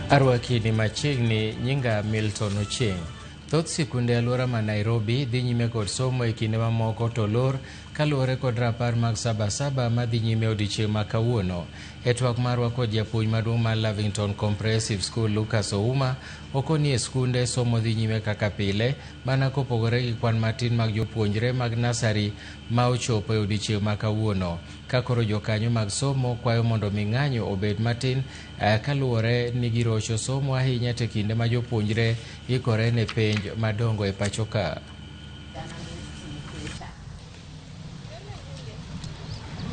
Arwaki ni machiegni nyinga Milton Ochieng. Thoth sikunde e alwora ma Nairobi dhi nyime kod somo e kinde mamoko to lor kaluwore kod rapar mag Sabasaba madhi nyime odiechieng' ma kawuono. E twak marwa kod japuonj maduong' mar Lavington Comprehensive School Lucas Ouma okoni e skunde somo dhi nyime kaka pile mana kopogore gi kwan matin mag jopuonjre mag nasari ma ochopo e odiechieng' ma kawuono. Ka koro jokanyo mag somo kwayo mondo mi ng'anyo obed matin kaluwore ni girocho somo ahinya te kinde ma jopuonjre ikore ne penj madongo e pacho ka.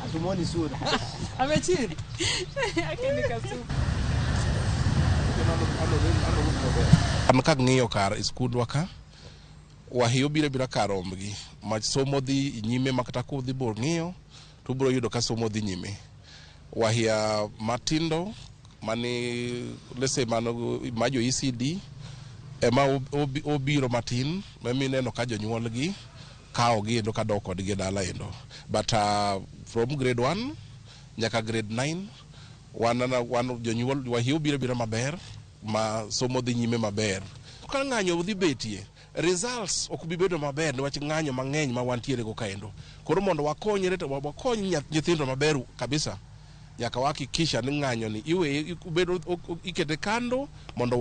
Hatumuoni sura. Amechini. An kang'iyo kar skundwa ka, wahiyo biro abira kar rombgi ma somo dhi nyime ma kata kudhi bor ng'iyo to ubiro yudo ka somo dhi nyime. Wahia matindo mani let's say mano ma jo ECD ema obiro matin mineno ka jonyuolgi kawogi endo kadok kodgi e dala endo. But from grade 1 nyaka grade 9 wan jonyuol wahia obiro abira maber ma somo dhi nyime maber. Ka ng'anyo dhi betie, results ok bi bedo maber niwach ng'anyo mang'eny ma wantiere go kaendo. Koro mondo wakonyre to wakony nyithindo maber kabisa, nyaka wahakikisha ni ng'anyo ni iweye bedo ikete kando mondo